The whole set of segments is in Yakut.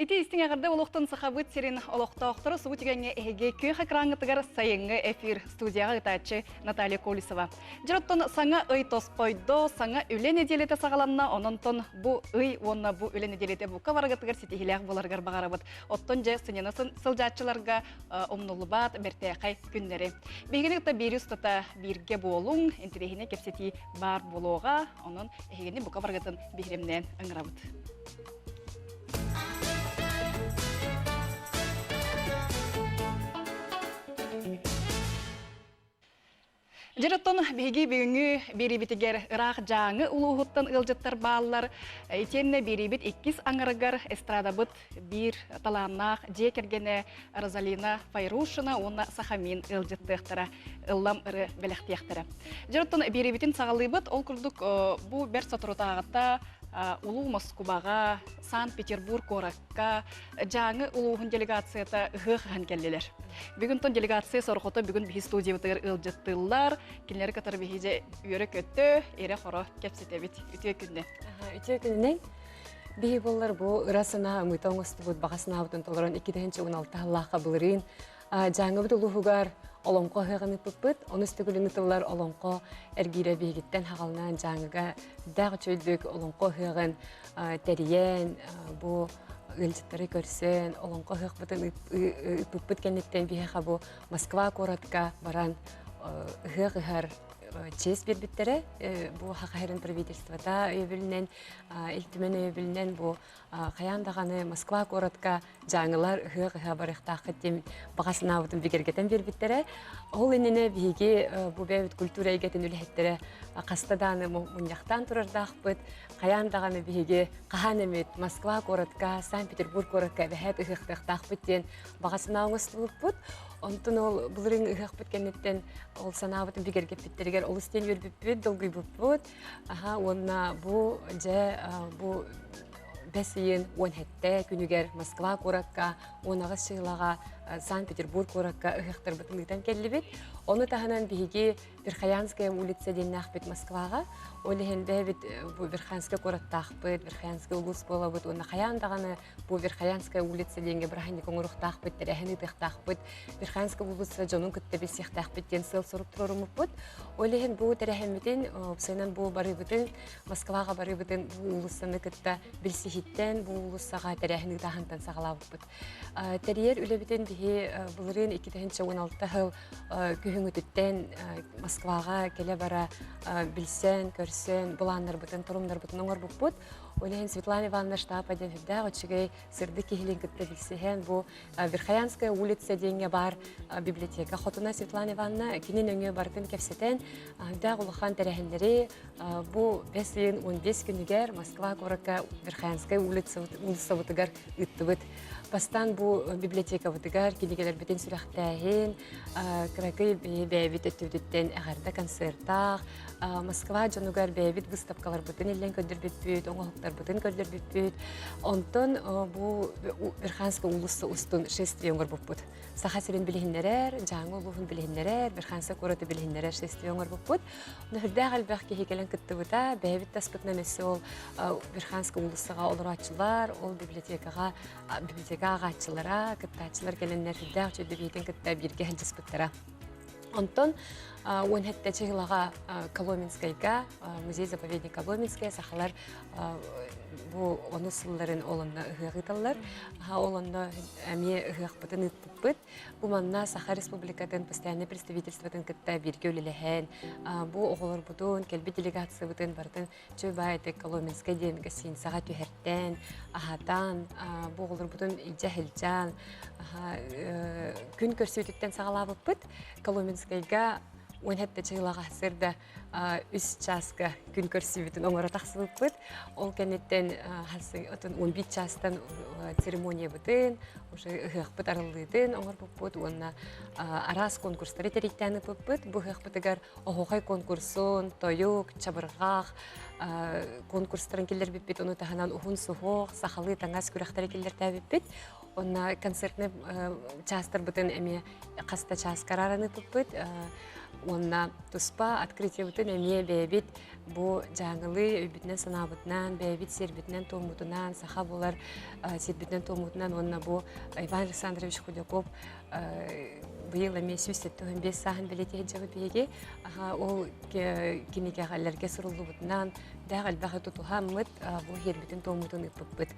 Ити истиҥ эҕэрдэ олохтон Сахабыт сирин олохтоохторо субу түгэҥҥэ эһиги күөх экраҥҥытыгар сайыҥҥы эфир студияҕа ыытааччы Наталья Колесова. Дьэ оттон саҥа ый тосхойдо, саҥа үлэ нэдиэлэтэ саҕаланна, ононтон бу ый уонна бу үлэ нэдиэлэтэ бука барыгытыгар ситиһиилээх буоларыгар баҕарабыт. Оттон дьэ сынньана сылдьааччыларга умнуллубат бэртээхэй күннэри. Биһигини кытта биири устата бииргэ буолуҥ, интэриэһинэй кэпсэтии баар буолуоҕа, онон эһигини бука барыгытын биһирэмнээн ыҥырабыт. Дьэр оттон биһиги бүгүҥҥү биэриибитигэр ыраах Дьааҥы улууһуттан ыалдьыттар бааллар. Итиэннэ биэриибит иккис аҥарыгар эстрадабыт биир талааннаах дьиэ кэргэнэ Розалина Файрушина уонна Сахамин ыалдьыттыахтара, ыллам ырыа бэлэхтиэхтэрэ. Дьэр оттон биэриибитин саҕалыыбыт. Ол курдук бу бэрт соторутааҕыта Улуу Москубаҕа, Санкт-Петербург куоракка Дьааҥы улууһун делегацията ыһыах ыһан кэллилэр. Бүгүн тон делегация сорҕото бүгүн биһи студиябытыгар ыалдьыттыыллар. Кинилэри кытары биһи дьэ үөрэ-көтө, ирэ-хоро кэпсэтэбит. Үтүө күннэ. Үтүө күнүнэн. Биһи буоллар бу ыра санаа ымыыта оҥостубут баҕа санаабытын толорон 2016 сыллаахха былырыын Дьааҥыбыт улууһугар олоҥхо ыһыаҕын ыыппыппыт. Онус төгүлүн ытыллар олоҥхо эргиирэ биһигиттэн хаҕалнаан Дьааҥыга сүрдээх үчүгэйдик олоҥхо ыһыаҕын тэрийэн, бу ыалдьыттары көрсөн, олоҥхо ыһыахпытын ыыппыппыт кэнниттэн биһиэхэ бу Москва куоратка баран ыһыах ыһар чиэс биэрбиттэрэ. Бу Саха сирин правительствота өйөбүлүнэн, Ил Түмэн өйөбүлүнэн бу хайаан даҕаны Москва куоратка дьааҥылар ыһыах ыһа барыахтааххыт диэн баҕа санаабытын бигэргэтэн биэрбиттэрэ. Ол иннинэ биһиги бу бэйэбит культура эйгэтин үлэһиттэрэ хаста даҕаны мунньахтаан турардаахпыт. Хайаан даҕаны биһиги хаһан эмит Москва куоратка, Санкт-Петербург куоракка эбэһээт ыһыахтыахтаахпыт диэн баҕа санаа оҥостубуппут. Онтон ол былырыын ыһыахпыт кэнниттэн ол санаабытын бигэргэппиттэригэр олус диэн үөрбүппүт, долгуйбуппут. Аха уонна бу дьэ бу бэс ыйын 17 күнүгэр Москва куоракка, 18 сыылаҕа Санкт-Петербург куоракка ыһыахтарбытын ыытан кэллибит. Ону таһынан биһиги Верхоянская улица диэннээхпит Москваҕа. Ол иһин бэйэбит бу Верхоянскай куораттаахпыт, Верхоянскай улуус буолабыт уонна хайаан даҕаны бу Верхоянская улица диэҥҥэ бырааһынньык оҥоруохтаахпыт, тэрээһин ыытыахтаахпыт, Верхоянскай улица дьонун кытта билсиэхтээхпит диэн сыал-сорук туруоруммуппут. Ол иһин бу тэрээһиммитин, уопсайынан бу барыыбытын Москваҕа барыыбытын бу уулуссаны кытта билсиһиттэн, бу уулуссаҕа тэрээһин ыытааһынтан саҕалаабыппыт. Тэрийэр үлэбитин биһи былырыын 2016 сыл күһүҥҥүтүттэн Москваҕа кэлэ-бара билсэн, көрсөн, былааннарбытын, торумнарбытын оҥорбуппут. Ол иһин Светлана Ивановна Штапа диэн сүрдээх үчүгэй сырдык киһилиин кытта билсиһэн, бу Верхоянская улица диэҥҥэ баар библиотека хотуна Светлана Ивановна кини нөҥүө барытын кэпсэтэн, сүрдээх улахан тэрээһиннэри бу бэс ыйын 15 күнүгэр Москва куоракка Верхоянская улица уулуссабытыгар ыыттыбыт. Бастаан бу библиотекабытыгар кинигэлэрбитин сүрэхтээһин, кыракый бэйэбит өттүбүтүттэн эҕэрдэ концертаах, Москва дьонугар бэйэбит выставкаларбытын иллэн көрдөрбүппүт, оҥоһуктарбытын көрдөрбүппүт. Онтон бу Верхоянская уулусса устун шествие оҥорбуппут. Саха сирин билиһиннэрэр, Дьааҥы улууһун билиһиннэрэр, Верхоянскай куораты билиһиннэрэр шествие оҥорбуппут. Сүрдээх элбэх киһи кэлэн кыттыбыта. Бэйэбит таспытынан өссө ол Верхоянскай уулуссаҕа олорооччулар, ол библиотекаҕа библиотека ааҕааччылара, кыттааччылар кэлэннэр сүрдээх үчүгэй кытта бииргэ сылдьыспыттара. Онтон 17 чыһылаҕа Коломенскайга, музей-заповедник Коломенская сахалар бу онус сылларын ол онно ыһыах ыыталлар. Ол онно эмиэ ыһыахпытын ыыппыппыт. Бу манна Саха Республикатын постояннай представительствотын кытта бииргэ үлэлэһэн, бу оҕолорбутун, кэлбит делегациябытын барытын чөл баайытык Коломенскай диэн гостиницаҕа түһэртэн, аһатан, бу оҕолорбутун илдьэ сылдьан, күн көрсүүтүттэн саҕалаабыппыт. Коломенскайга 17 чыһылаҕа сырда үс чааска күн көрсүүбүтүн оҥоро тахсыбыппыт. Ол кэнниттэн отун 11 чаастан церемониябытын, уже ыһыахпыт арыллыытын оҥорбуппут уонна араас конкурстары тэрийтээн ыппыппыт. Бу ыһыахпытыгар оһуохай конкурсун, тойук, чабырҕах конкурстарын киллэрбиппит, ону таһынан уһун суһуох, сахалыы таҥас күрэхтэри киллэртээбиппит. Онна концертный чаастарбытын эмиэ хаста чааска арааран ыыппыппыт. Уонна туспа открытиебытын эмиэ бэйэбит бу дьааҥылыы өйбүтүнэн-санаабытынан, бэйэбит сиэрбитинэн-туоммутунан, саха буолар сирбитинэн-туоммутунан уонна бу Иван Александрович Худяков быйыл эмиэ 175 сааһын бэлиэтии сылдьабыт биһиги. Ол кинигэҕэлэргэ суруллубутунан дээх элбэҕи тутуһаммыт бу сиэрбитин-туоммутун ыыппыппыт.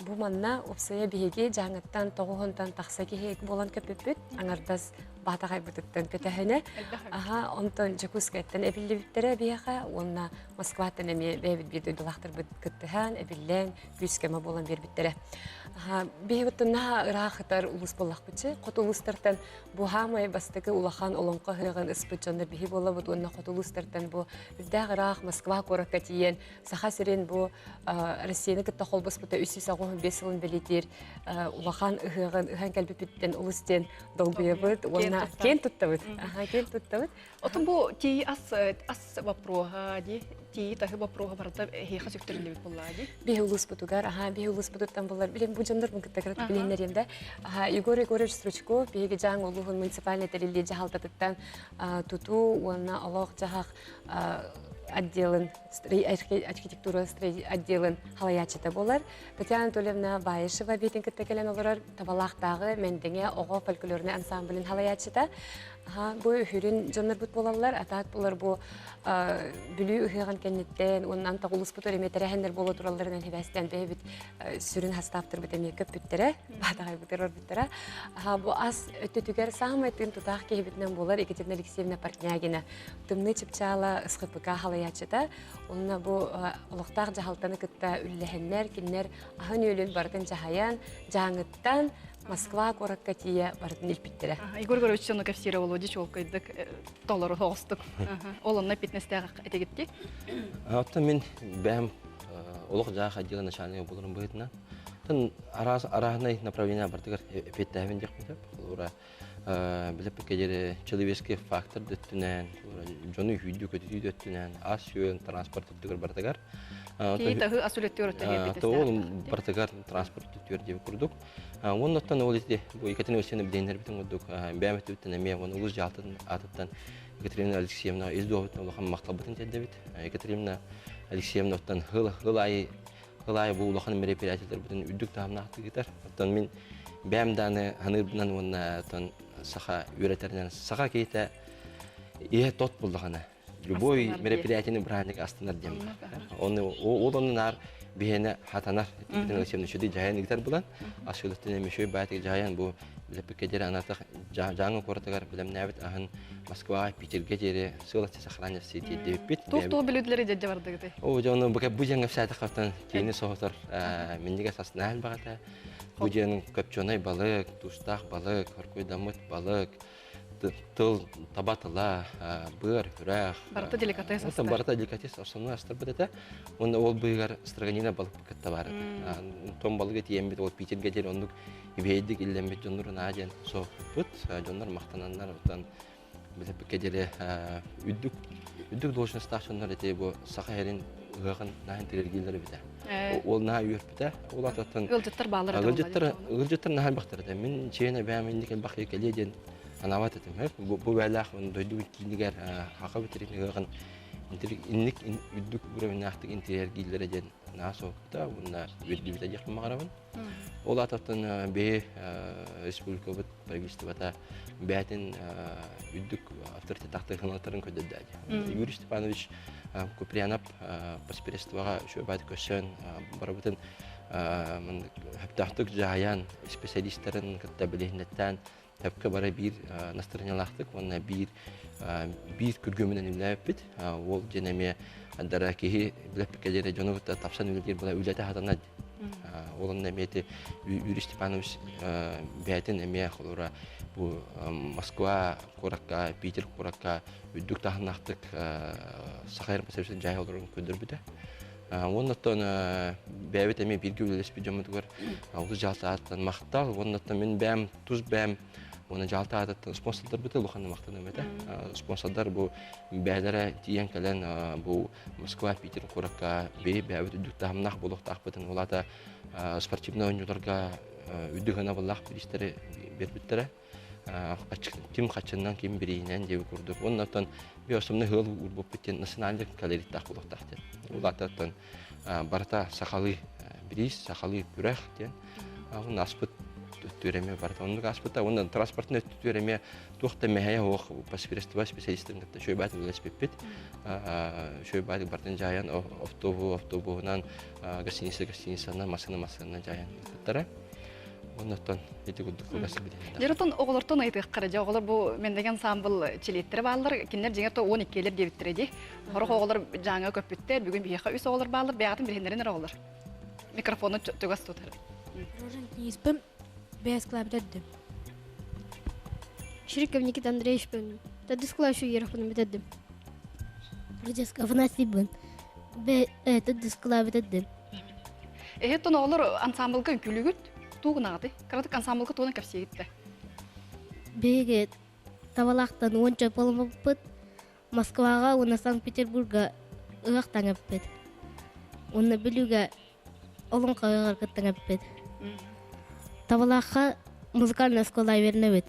Бу манна уопсайа биһиги Дьааҥыттан тоҕуһунтан тахса киһи буолан көппүппүт. Аҥардас Баатаҕайбытыттан көтөһөнө. Аха, онтон Дьокуускайтан эбиллибиттэрэ биһиэхэ уонна Москваттан эмиэ бэйэбит биир дойдулаахтарбыт кыттыһан, эбиллэн, күүс-көмө буолан биэрбиттэрэ. Аха, биһиги наһаа ыраах ытар улуус буоллахпытчы. Хоту улуустартан бу хаамай бастакы улахан олоҥхо ыһыаҕын ыспыт дьоннор биһи буолабыт уонна хоту улуустартан бу үрдээх ыраах Москва куоракка тиийэн Саха сирин бу Россияны кытта холбоспута 385 сылын бэлиэтиир улахан ыһыаҕын ыһан кэлбиппиттэн олус диэн долгуйабыт уонна киэн туттабыт. Киэн туттабыт. Отон бу тии ас ас вопроһа ди тии таһы вопроһа барыта эһиэхэ сүктэриллибит буоллаа ди. Биһи улууспутугар, аха биһи улууспутуттан булар билин бу дьоннор кытта кыратык билиннэриэм да. Аха Егор Егорович Стручков биһиги Дьааҥ улууһун муниципальнай тэриллии дьаһалтатыттан тутуу уонна олох-дьаһах отделын архитектура отделын халайааччыта буолар. Татьяна Анатольевна Баишева биитин кытта кэлэн олорор Табалаахтааҕы Мэндиҥэ оҕо фольклорнай ансамблын халайааччыта. Бу үһүрүн дьоннорбут буолаллар. Атаак булар бу Бүлүү ыһыаҕын кэнниттэн уонна антах улууспут эмиэ тэрээһиннэр буола туралларынан хибээстээн бэйэбит сүрүн хастааптарбыт эмиэ көппүттэрэ, баатаҕайбытыгар барбыттара. Бу ас өттүтүгэр саамай тыын тутаах киһибитинэн буолар Екатерина Алексеевна Портнягина. Тымныы чыпчаала СХПК халайааччыта. Онно бу олохтоох дьаһалтаны кытта үллэһэннэр, кинилэр аһын-үөлүн барытын дьаһайан, Дьааҥыттан Москва куоракка тиийэ барытын илпиттэрэ. Егор Егорович ону кэпсиирэ Володя чуолкайдык толору соҕустук. Ол онно фитнестээх этигитти. Оттон мин бэйэм олох дьаах отдела начальнига буоларым быһыытынан тын араас арааһынай направление бардыгар эпиэттээбин диэхпин сөп. Холобура билэппиккэ диэри человеческий фактор да өттүнэн, дьону үһүйдүү көтүтүү да өттүнэн, ас-үөл, транспорт өттүгэр барытыгар. Киһи таһы ас үлэттүгэр өттүгэр барытыгар транспорт өттүгэр диэбит курдук. Оннуттан ол ити бу Екатерина Васильевна билиэннэрбитин курдук бэйэм өттүбүттэн эмиэ уонна улуус дьаһалтатын аатыттан Екатерина Алексеевна ис дууһабыттан улахан махталбытын тиэрдэбит. Екатерина Алексеевна оттон хыл хыл аайы Кыл аайы бу улахан мероприятиеларбытын үрдүк таһымнаахтык ыытар. Оттон мин бэйэм дааны ханыырбынан уонна оттон саха үөрэтэринэн саха киһитэ иһэ тот буллаҕына любой мероприятиены бырааһынньык астынар диэн баар. Оны ол онно наар биһиэнэ хатанар. Итин Алексеевна үчүгэй дьаһайан ыытар булан, асылыттан эмиэ үчүгэй баайтык дьаһайан бу билэппиккэ диэри анатах Дьааҥы куоратыгар бэлэмнээбит аһын Москваҕа, Питергэ диэри сыал сохранять тиэрдибиппит. Туох-туох бүлүүдэлэри дьэдьэ бардыгытай? О, дьэ, ону бу дьиэҥ кэпсээтэххэ киини соһутар минньигэс астынаан баҕата. Бу дьиэн көпчөнөй балык, туустаах балык, хоркуйдаммыт балык, тыл таба тыла, быар, үрэх. Барыта деликатес астар. Барыта деликатес основной астарбыт этэ. Уонна ол быыгар строганина балык кытта бар этэ. Том балыгы тиийэммит ол Питергэ диэри оннук Үбэйдик иллэммит дьоннор унаа диэн соһуппут. Дьоннор махтананнар оттон билэппиккэ диэри үрдүк үрдүк должностаах дьоннор эти бу саха эрин ыһыаҕын наһын тирэргииллэр эбитэ. Ол наһаа үөрпүтэ. Ол ататтан ыалдьыттар бааллар ыалдьыттар ыалдьыттар наһаа элбэхтэр этэ. Мин чиэн эбээм инник элбэх кэлиэ диэн анаабат этим. Бу бу бээлээх дойду киинигэр хаха бүтерин ыһыаҕын инник үрдүк уровеннаахтык интириэргииллэрэ диэн наһаа соһуппута уонна үөрдүбүтэ диэхпин баҕарабын. Ол аатыттан биһи республикабыт правительствота бэйэтин үрдүк авторитеттаахтык ылынаттарын көрдөрдө. Юрий Степанович Куприянов поспредствоҕа үчүгэй көрсөн барыбытын сөптөөхтүк дьаһайан специалистарын кытта билиһиннэттээн сөпкө бары биир настырынньалаахтык уонна биир биир күргүөмүнэн үлэлээбиппит. Ол диэн эмиэ дара киһи билэппиккэ диэри дьону кытта тапсан үлэлиир була үлэтэ хатанар. Ол онно эмиэ ити Юрий Степанович бэйэтин эмиэ холура бу Москва куоракка, Питер куоракка үрдүк таһымнаахтык Саха Аэропортын дьаһай олорон көрдөрбүтэ. Уонна оттон бэйэбит эмиэ бииргэ үлэлэспит дьоммутугар олус дьаһалта ааттан махтал. Уонна оттон мин бэйэм тус бэйэм уонна дьаһалта аатыттан спонсордарбыты улаханнык махтаныам этэ. Спонсордар бу бэйэлэрэ тиийэн кэлэн бу Москва, Питер куоракка бэйэ бэйэбит үрдүк таһымнаах буолуохтаахпытын, ол аата спортивнай оонньууларга үрдүк сыанабыллаах бириистэри биэрбиттэрэ. Ким хаччыннан, ким бириинэн диэби курдук. Уонна оттон би основной ыал уурбуппут диэн национальный колориттаах буолуохтаах диэн. Улаататтан барыта сахалыы бириис, сахалыы күрэх диэн. Уонна аспыт өттүгэр эмиэ барыта оннук ааспыта. Уонна транспортын өттүгэр эмиэ туох да мэһэйэ суох паспирестива специалистарын кытта үчүгэй баайдык үлэлэспиппит. Үчүгэй баайдык барытын дьаһайан автобуһу автобуһунан, гостиница гостиницанан, массыына массыынанан дьаһайан ыыппыттара. Оннуттан ити курдук кылгас билиһиннэр. Дьэ, оҕолортон ыйытыаххара дьэ оҕолор бу Мэндэгэ ансаамбыл чилиэттэрэ бааллар. Кинилэр дьиҥэр то 12-лэр диэбиттэрэ дии. Сорох оҕолор дьааҥыга көппүттэр. Бүгүн биһиэхэ үс оҕолор бааллар. Бэйэҕитин билиһиннэрин эрэ оҕолор. Микрофону чугас тутар. Рожен Кииспин бэйэс кылаабитэрдим. Шириков Никита Андреевичпын төрдүс кылаас үөрэхпин бүтэрдим. Прическа Афанасийбын төрдүс кылаа бүтэрдим. Эһэттэн оҕолор ансамблга үҥкүүлүүгүт туу гынаҕытый? Кыратык ансамблга тугунан кэпсиигит да? Биһиги Табалаахтан уонча буолбуппут. Москваҕа уонна Санкт-Петербурга ыһыах таҥаппыт. Уонна Бүлүүгэ олоҥхо ыһыаҕар кыттаҥаппыт. Табалаахха музыкальная школа үөрэнэбит.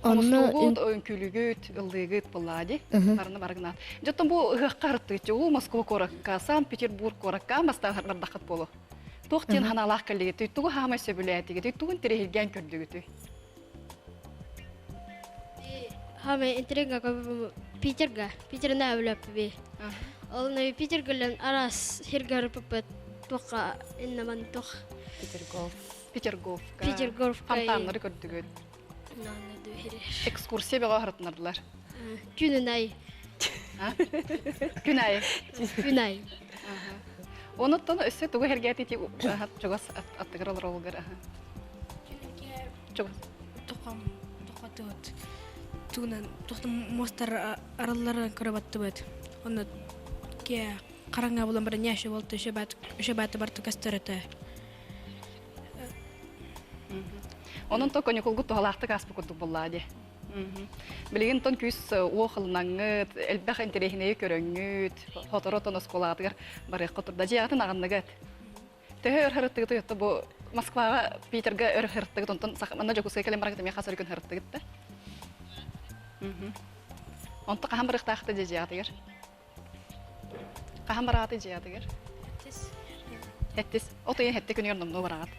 Онно үҥкүүлүгүт, ыллыыгыт буоллаа дии. Барыны барыгынаат. Дьоттон бу ыһыахха ырыттыыччы улуу Москва куоракка, Санкт-Петербург куоракка бастаан бардаххыт буолуо. Туох диэн ханаалаах кэллигитий, тугу хаамай сөбүлээтигитий, тугун тириһиргээн көрдүгүтүй? Хаамай интрига Питерга, Питерна өлөппү. Ол Питергэлэн араас хиргар пыппыт туохха иннаман туох Петергоф. Петергофка. Петергофка. Фонтаннары көрдүгүт. Экскурсия бөҕө аһарытынардылар. Күнүн ай. Күн айы. Күн ай. Онуттан өссө тугу хэргээти чугас аттыгар олоролгар Чугас. Тоқам тоқатыт. Тугунан тохтум мостар аралларын көрөбаттыбыт. Онно ке хараҥа булан баран няши болту шөбаты барту көстөрөтө. Онон то каникулгут туһалаахтык ааспыт курдук буоллаа дии. Билигин тон күүс уох ылынаҥҥыт, элбэх интэриэһинэйи көрөҥҥүт, хоторо тон оскуолаҕытыгар барыахха турда. Дьиэҕитин аҕынныгыт. Төһө өр һырыттыгыт уйатта бу Москваҕа, Питерга өр һырыттыгыт, онтон манна Дьокуускайга кэлэн бараҥҥыт эмиэ хас өр күн һырыттыгыт да? Онто хаһан барыахтаахта дьэ дьиэҕитигэр? Хаһан бараҕытый дьиэҕитигэр? Хэттис. От ыйын хэттэ күнүгэр номнуо бараҕыт.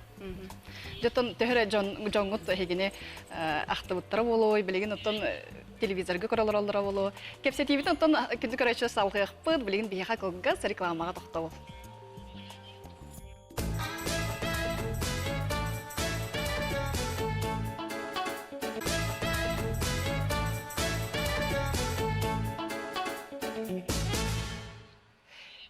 Дьоттон төһө эрэ дьон дьоҥҥут эһигини ахтыбыттара буолуой, билигин оттон телевизорга көрө олороллоро буолуо. Кэпсэтиибитин оттон күндү көрөөччү салҕыахпыт, билигин биһиэхэ кылгас рекламаҕа тохтобул.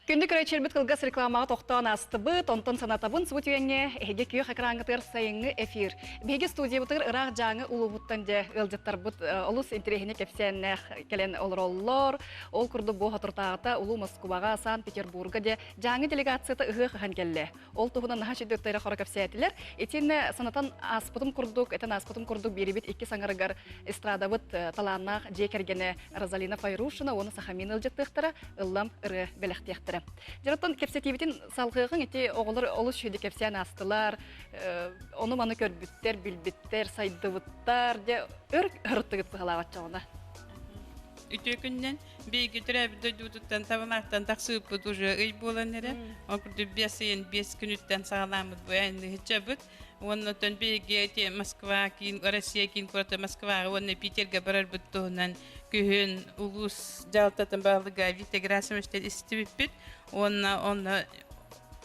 Күндү көрөөччүлэрбит кылгас рекламаҕа тохтоон аастыбыт, онтон санатабын субу түгэҥҥэ эһиги күөх экраҥҥытыгар сайыҥҥы эфир. Биһиги студиябытыгар ыраах Дьааҥы улууһуттан дьэ ыалдьыттарбыт олус интэриэһинэй кэпсээннээх кэлэн олороллор. Ол курдук бу соторутааҕыта улуу Москубаҕа, Санкт-Петербурга дьэ Дьааҥы делегацията ыһыах ыһан кэллэ. Ол туһунан наһаа үчүгэй хоро кэпсээтилэр. Итиэннэ санатан ааспытым курдук, этэн ааспытым курдук биэрибит икки саҥарыгар эстрадабыт талааннаах дьиэ кэргэнэ Розалина Файрушина уонна Сахамин ыалдьыттыахтара, ыллам ырыа бэлэхтиэхтэрэ. Дьэ, кэпсэтиибитин салҕыаҕыҥ ити оҕолор олус үчүгэйдик кэпсээн аастылар, ону-маны көрбүттэр, билбиттэр, сайдыбыттар. Дьэ, өр ырыттыгыт быһалаах оччоҕуна. Үтүө күннэн биһиги төрөөбүт дойдубутуттан табалаахтан тахсыбыппыт уже ый буолан эрэ. Ол курдук биэс ыйын биэс күнүттэн саҕаламмыт бу айанныһыччабыт. Уонна оттон биһиги эти Москва киин Россия киин куората Москваҕа уонна Питергэ барарбыт туһунан күһүн улуус дьаһалтатын баһылыга Вита Герасимовичтан истибиппит. Уонна онно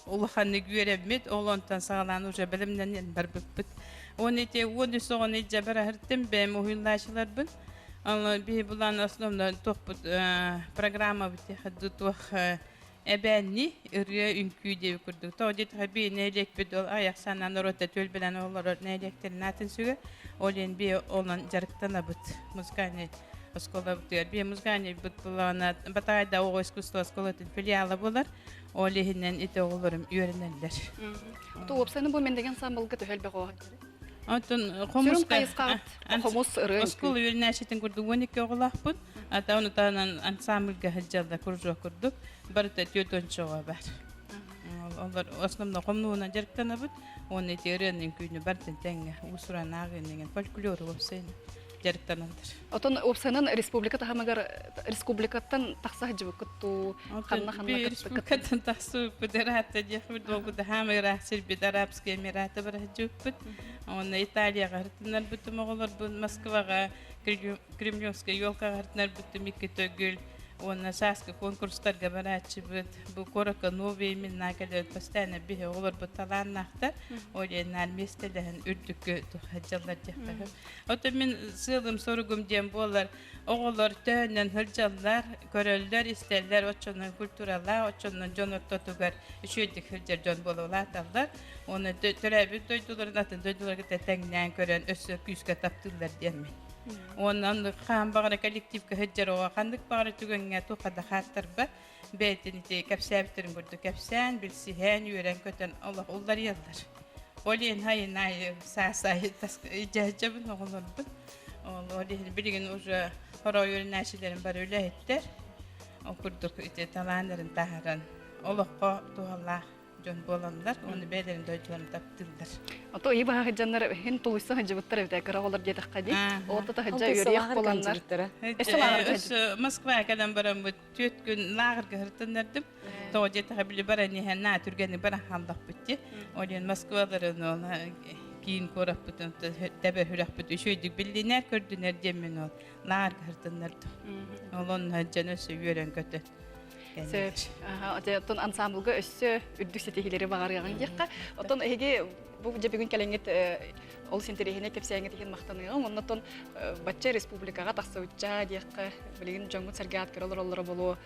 улаханнык үөрэммит, ол онтон саҕалаан уже бэлэмнэнэн барбыппыт. Уонна ити 13 оҕону илдьэ бараһыртым бэйэм уһуйулааччыларбын. Ол биһи булан основной туохпут программабыт туох эбээнни ырыа үҥкүү диэби курдук. Тоҕо диэтэхэ би нэһилиэкпит ол аяқ санаан норуотта түөлбэлэн олорор нэһилиэктэрин аатын сүгэ. Ол иһин би онон дьарыктанабыт музыкальный оскуолабытыгар. Би музыкальный быт булаана Батаайда оҕо искусство оскуолатын филиала буолар. Ол иһинэн ити оҕолорум үөрэнэллэр. Ту уопсайынан бу мен деген самбылга төһө элбэх оҕо Онтон Сүрүн хайысхаҕыт хомус ырыа Оскуола үөрэнээччитин курдук 12 оҕолоохпун. Ата ону таһынан ансамбльга сылдьаллар кружок курдук. Барыта 40 оҕо бар. Олор основно хомнуунан дьарыктанабыт. Уонна ити ырыанын күнү бартын тэҥҥэ уусуран ааҕыынныгын фольклору уопсайын дьарыктанандар. Отон уопсайынан республика таһымыгар республикаттан тахса сылдьыбыккыт дуу, ханна ханна Республикаттан тахсыбыппыт ыраатта диэхпит буолбут хаама ыраах сирбит Арабскай Эмираты бара сылдьыбыппыт. Уонна Италияҕа һыртыннарбытым оҕолорбун Москваҕа Кремлевская елкаҕа һыртыннарбытым икки төгүл уонна сааскы конкурстарга барааччыбыт. Бу куоракка новые имена кэлэр постоянно биһи оҕолорбут талааннаахтар. Ол иһин миэстэлэһэн үрдүккэ сылдьаллар диэххэ. Оттон мин сыалым-соругум диэн буолар, оҕолор төһөнөн сылдьаллар, көрөллөр, истэллэр, оччонон культуралаах, оччонон дьон ортотугар үчүгэйдик сылдьар дьон буола улааталлар. Уонна төрөөбүт дойдуларын атын дойдуларга тэҥнээн көрөн өссө күүскэ таптыыллар диэммин. Уонна оннук хаан баҕара коллективка сылдьар оҕо ханнык баҕара түгэҥҥэ туохха да хааттарбат, бэйэтин ити кэпсээбиттэрин курдук кэпсээн, билсиһэн, үөрэн-көтөн олох уларыйаллар. Ол иһин айын аайы саас аайы дьэһдьэбин оҕолорбун. Ол иһин билигин уже хороо үөрэнээччилэрим бары үлэһиттэр. Ол курдук ити талааннарын таһааран олоххо туһалаах дьон буолаллар уонна бэйэлэрин дойдуларын таптыыллар. Ото ыйы баһа сылдьаннар иһин тулуйса сылдьыбыттар эбит кыра оҕолор диэтэххэ дии. Оҕото таһырдьа үөрүйэх буоланнар. Өссө лааҕырга Өссө Москваҕа кэлэн бараммыт түөрт күн лааҕырга сырытыннардым. Тоҕо диэтэхэ били баран иһэн наа түргэнник баран хааллахпыт дии. Ол иһин Москваларын ол киин куораппытын тэбэ сүрэхпит үчүгэйдик биллинэр, көрдүнэр диэммин ол лааҕырга сырытыннардым. Ол онно дьон өссө үөрэн-көтөн. Сөп. Оттон ансамблга өссө үрдүк ситиһиилэри баҕарыаҕыҥ диэххэ. Оттон эһиги бу дьэ бүгүн кэлэҥҥит олус интэриэһинэй кэпсээҥҥит иһин махтаныаҕым. Оннотон бачча республикаҕа тахсыбычча диэххэ, билигин дьоҥҥут сэргэҕит көрө олороллоро буолуо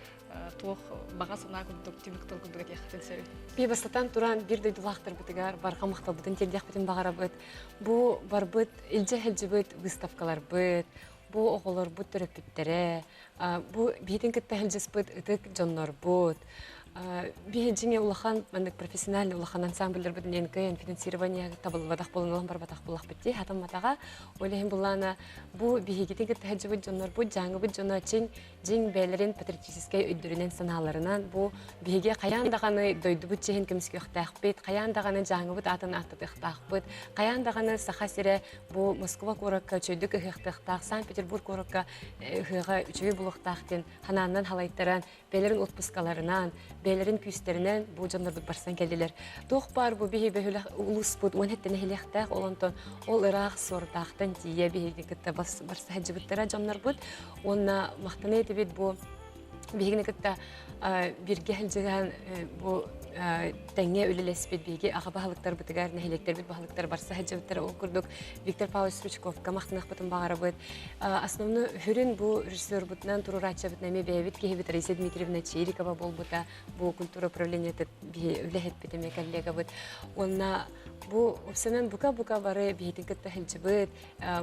туох баҕа санаа курдук, түмүк тыл курдук этиэххитин сөбүй? Би бастатан туран биир дойдулаахтарбытыгар барҕа махталбытын тиэрдиэхпитин баҕарабыт. Бу барбыт, илдьэ сылдьыбыт выставкаларбыт, бу оҕолорбут төрөппүттэрэ, бу биһитин кытта сылдьыспыт ытык дьоннорбут, биһи дьиҥэ улахан маннык профессиональный улахан ансамбльларбыт диэн кыайан финансирование табыллыбатах буолан улахан барбатах буоллахпыт дии хатамматаҕа ол иһин буллаана бу биһигитин кытта сылдьыбыт дьоннорбут дьааҥыбыт дьоно чин дьиҥ бэйэлэрин патриотическай өйдөрүнэн санааларынан бу биһиги хайаан даҕаны дойдубут чиһин көмүскүөхтээхпит хайаан даҕаны дьааҥыбыт аатын ааттатыахтаахпыт хайаан даҕаны саха сирэ Бу Москва куоракка үчүгэйдик ыһыахтыахтаах, Санкт-Петербург куоракка ыһыаҕа үчүгэй булуохтаах диэн ханааннан халайтаран, бэйэлэрин отпускаларынан, бэйэлэрин күүстэринэн бу дьоннорбут барсан кэллилэр. Туох баар бу биһи бөһүлэх улууспут уон хэттэн нэһилиэхтээх, ол онтон ол ыраах суордаахтан тиийэ биһиги кытта барса сылдьыбыттара дьоннорбут. Уонна махтана этибит бу биһигини кытта бииргэ сылдьыһан бу тэҥҥэ үлэлэспит биһиги аҕа баһылыктарбытыгар, нэһилиэктэрбит баһылыктар барса сылдьыбыттара. Ол курдук Виктор Павлович Стручковка махтаныахпытын баҕарабыт. Основной сүрүн бу режиссербутунан туруорааччыбытынан эмиэ бэйэбит киһибит Раиса Дмитриевна Чирикова буолбута. Бу культура управлениета биһи үлэһиппит эмиэ коллегабыт. Уонна бу уопсайынан бука-бука бары биһитин кытта сылдьыбыт,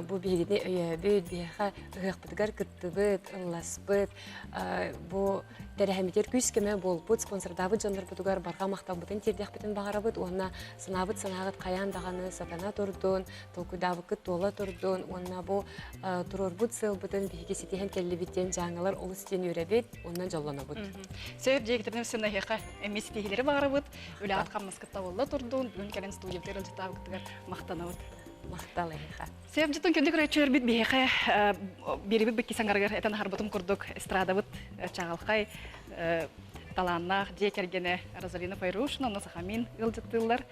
бу биһигини өйөөбүт, биһиэхэ ыһыахпытыгар кыттыбыт, ылласпыт, бу тэрээһиммитигэр күүс-көмө буолбут, спонсордаабыт дьоннорбутугар барҕа махталбытын тиэрдиэхпитин баҕарабыт уонна санаабыт санааҕыт хайаан даҕаны сатана турдун, толкуйдаабыккыт туола турдун уонна бу туруорбут сыалбытын биһиги ситиһэн кэллибит диэн дьааҥылар олус диэн үөрэбит уонна дьоллонобут. Сөп дьиэгитинэн сынаһыаха эмиэ ситиһиилэри баҕарабыт. Үлэҕит хамнаскыт табылла турдун. Бүгүн кэлэн студиябытыгар ыалдьыттаабыккытыгар махтанабыт. Махтал эһиэхэ. Сөп дьытын күндү көрөөччүлэрбит биһиэхэ биэрибит бикки саҥарыгар этэн аһарбытым курдук эстрадабыт чаҕылхай талааннаах дьиэ кэргэнэ Розалина Файрушина уонна Сахамин ыалдьыттыыллар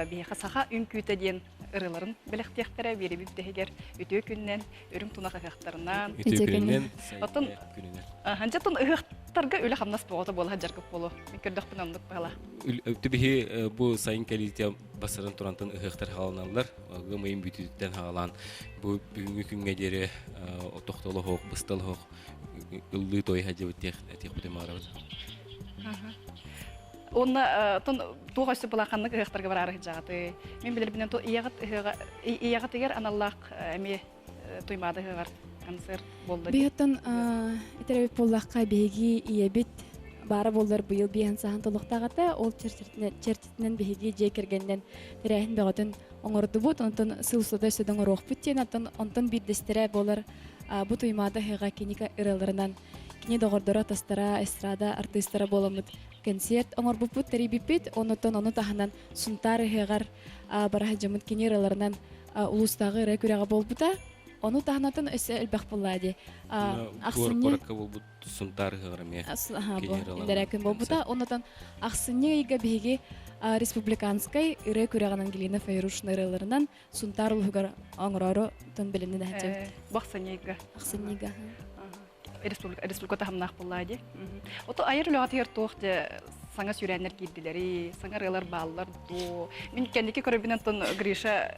биһиэхэ саха үҥкүүтэ диэн ырыаларын бэлэхтиэхтэрэ биэрибит бүтэһигэр үтүө күннэн үрүҥ тунах ыһыахтарынан үтүө күнүнэн оттон дьэ ыһыахтарга үлэ-хамнас буоҕата буола сылдьаргыт буолуо мин көрдөхпүнэ оннук баһыла Түбиһи бу сайын кэлиитэ басыран турантан ыһыахтар хааланаллар. Ыам ыйын бүтүүтүттэн хаалаан бу бүгүҥҥү күҥҥэ диэри тохтоло оһох, быстал оһох ыллыы той сылдьыбыт этиэхпитин баҕарабыт. Уонна тон туох өссө былааханнык ыһыахтарга бараары сылдьаҕытый? Мин билэрбинэн то ийэҕит ыһыаҕа ийэҕитигэр аналлаах эмиэ Туймаада ыһыаҕар концерт буолла. Биһиттэн этэрэбит буоллахха биһиги ийэбит баара буоллар быйыл биэһэн сааһын толуохтаах этэ. Ол чэрчитинэн биһиги дьиэ кэргэнинэн тэрээһин бөҕөтүн оҥордубут. Онтон сыл устата өссө да оҥоруохпут диэн. Онтон онтон биирдэстэрэ буолар. Бу Туймаада ыһыаҕа кини ырыаларынан кини доҕордоро, атастара, эстрада артыыстара буоламмыт концерт оҥорбуппут, тэрийбиппит. Оннуттан ону таһынан Сунтаар ыһыаҕар бара сылдьаммыт кини ырыаларынан улуустааҕы ырыа күрэҕэ буолбута. Ону таһынан өссө элбэх буолла дии. Ахсынньы куоракка буолбут Сунтаар ыһыаҕар эмиэ кини күн буолбута. Оннотон ахсынньы ыйга биһиги республиканскай ырыа күрэҕин Ангелина Файрушина ырыаларынан Сунтаар улууһугар оҥороору тон билиннин эһэчэбит. Бу ахсынньыга. Ахсынньыга. Республика республика таһымнаах буоллаа дии. Ото айар үлэҕитигэр туох дьэ саҥа сүүрээннэр киирдилэри, саҥа ырыалар бааллар дуо? Мин кэнники көрөбүнэн тон Гриша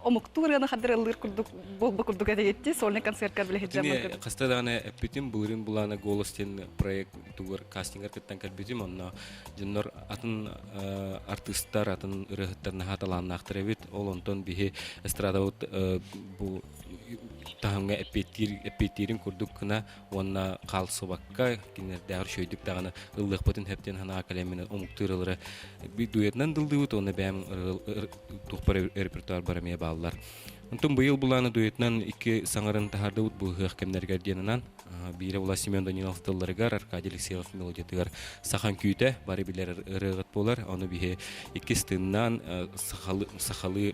омуктуу ырыаны хадыр ыллыыр курдук буолба курдук этигитти сольный концертка билэ Итини хаста даҕаны эппитим, былырыын булаана «Голос» диэн проект тугар кастингар кыттан кэлбитим. Онно дьоннор атын артыыстар, атын ырыаһыттар наһаа талааннаахтар эбит. Ол онтон биһи эстрадабыт бу таһымҥа эппиэттиир эппиэттиирин курдук гына уонна хаалсыбакка кинилэрдээҕэр үчүгэйдик даҕаны ыллыахпытын сөп диэн санаа кэлэммин омуктуур ырыалары дуэтынан дылдыыбыт уонна бэйэм туохпар репертуарбар эмиэ бааллар. Онтон быйыл булааны дуэтынан икки саҥарын таһаардыбыт бу ыһыах кэмнэригэр диэн анаан. Биирэ була Семен Данилов тылларыгар, Аркадий Алексеев мелодиятыгар «Сахан күүтэ» бары билэр ырыаҕыт буолар. Ону биһи иккис тыыннаан сахалы, сахалыы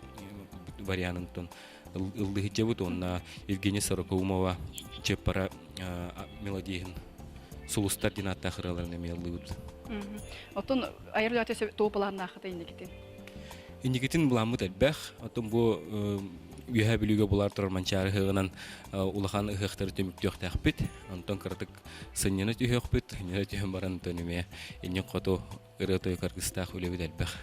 варианын ыллыһыдьабыт уонна Евгения Сорокоумова Чыппара мелодиһын «Сулустар» диэн ааттаах ырыаларын эмиэ ыллыыбыт. Оттон айар үлэҕэ туох былааннааххыт инникитин? Инникитин былааммыт элбэх. Оттон бу Үөһээ Бүлүүгэ булаар турар Манчаары ыһыаҕынан улахан ыһыахтары түмүктүөхтээхпит. Онтон кыратык сынньана түһүөхпүт. Сынньана түһэн баран онтон эмиэ иннин хоту ырыа-тойук аргыстаах үлэбит элбэх.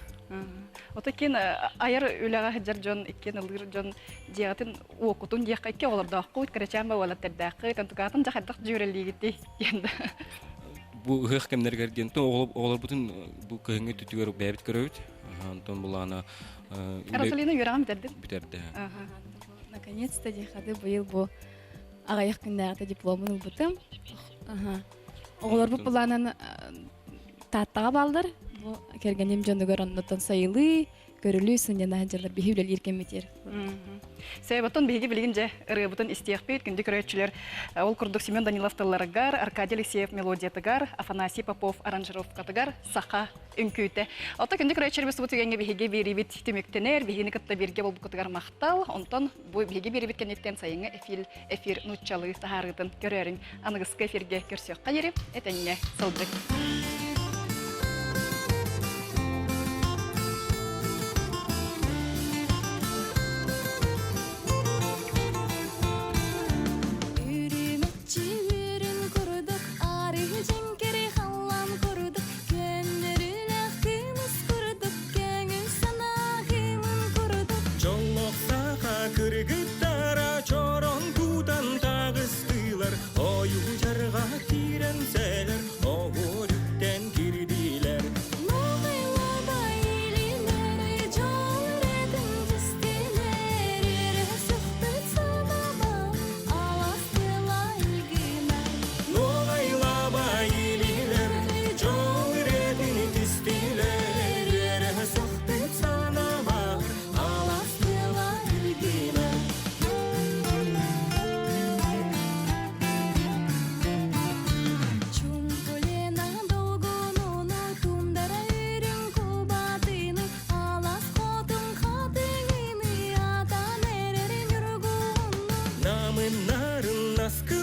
Ото иккиэн айар үлэҕэ сылдьар дьон, иккиэн ыллыыр дьон дьиэҕитин уоккутун диэххэ икки оҕолордооххут, кэрэчээн ба уолаттардааххыт, онтукаатын дьэ хайдах дьүөрэлиигитий диэн да. Бу ыһыах кэмнэригэр диэн оҕолорбутун бу кыһыҥҥы өттүгэр бэйэбит көрөбүт. Онтон булаана Розалина үөрэҕин бүтэрдин? Бүтэрдэ. Наконец-то диэхады быйыл бу аҕыйах күннээҕитэ дипломун ылбытым. Оҕолорбут былаанан Тааттаҕа бааллар. Бу кэргэним дьонугар оннуттан сайылыы, көрүлүү сынньана сылдьаллар биһи үлэлиир кэммитигэр. Сөбөтон биһиги билигин дьэ ырыабытын истиэхпит, күндү көрөөччүлэр. Ол курдук Семен Данилов тылларыгар, Аркадий Алексеев мелодиятыгар, Афанасий Попов аранжировкатыгар саха үҥкүүтэ. Оттон күндү көрөөччүлэрбит субу түгэҥҥэ биһиги биэриибит түмүктэнэр, биһигини кытта бииргэ буолбуккутугар махтал. Онтон бу биһиги биэриибит кэнниттэн сайыҥҥы эфир, эфир нууччалыы таһаарыытын көрөөрүҥ. Аныгыскы эфиргэ көрсүөххэ диэри этэҥҥэ сылдьыҥ. Үрүмэччи курдук, арыы дьэҥкири халлаан курдук, көннөрүлээх кымыс курдук, көҥүл санаа кыымын курдук. Дьоллоох саха кыргыттара чорон тутан таҕыстылар, ойуу дьарҕа киирэн сэлэр, оһуор үктэн кирдилэр. Нугайлабай илинери, дьол үрэтин түстүлэр, өрө сөхпүт санаба, Нугайлабай илилэр, дьол үрэтин түстүлэр, үөрэ сөхпүт санаба, алас тыла илгинэ. Чумпулена долгунуну тундара үрүҥ кубатыны алас хотун хатыҥыны атан эрэрин ургуну Намын нарын наскы.